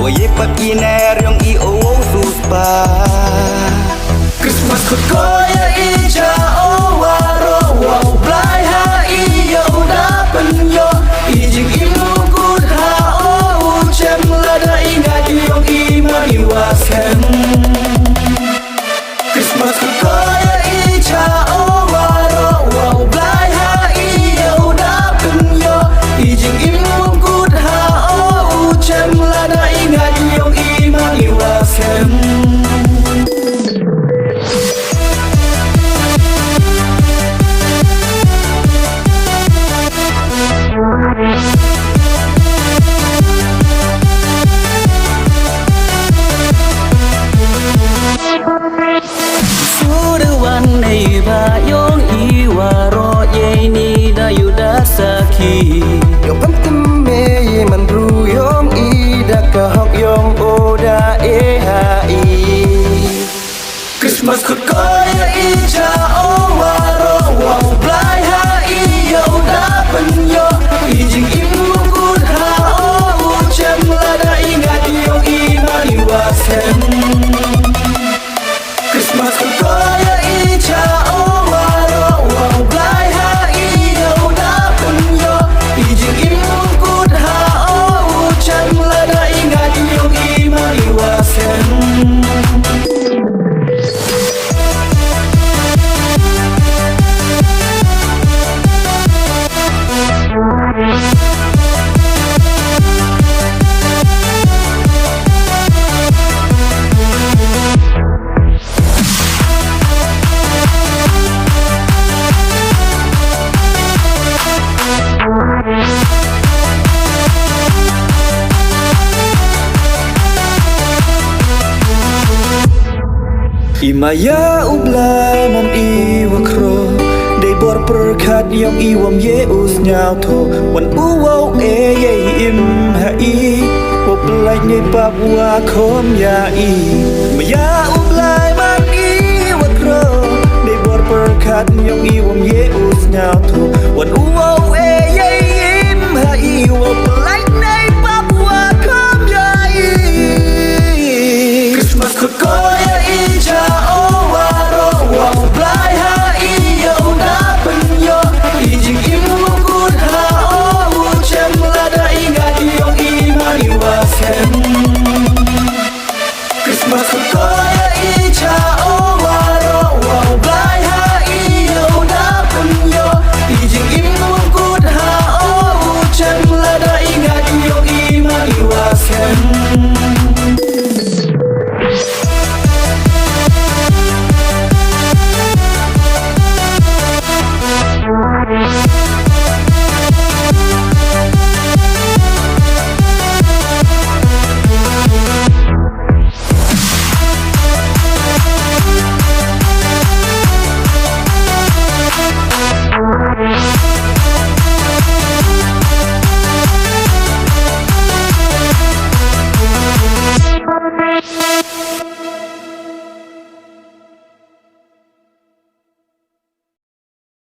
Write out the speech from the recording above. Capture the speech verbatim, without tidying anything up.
Wa ye pat i ner yong i o wow su spa. Christmas khut ko ya i cha o waroh, wa u Blai ha i ya u da pynyoh. I jingim u kut ha o u chem, lada i ngait yong i man i wa skhem. Christmas khut ko ya i cha o waroh, wa u Blai ha i ya u da pynyoh. I jingim u kut ha o u chem, lada i ngait yong i man i wa skhem. Su de wan nei ba yong i waroh, ye ni da yu da sakhi. Yow pyntim me ye man bru yong i, da ka hok yong o da e ha i. Christmas khut ko ya i cha o waroh, wa u Blai ha i ya u da pynyoh. I jingim u kut ha o u chem, lada i ngait yong i man i wa skhem. Christmas khut ko ya i cha o waroh, wa u Blai ha i ya u da pynyoh. I jingim u kut ha o u chem, lada i ngait yong i man i wa skhem. I maya u Blai man i wa khroh, dei bor pyrkhat yong i wam ye u sñiawthoh. Wan u wow e ye i im ha i, wow pynlait nei pap wa khom ya i. Maya u Blai man i wa khroh, dei bor pyrkhat yong i wam ye u sñiawthoh. Wan u wow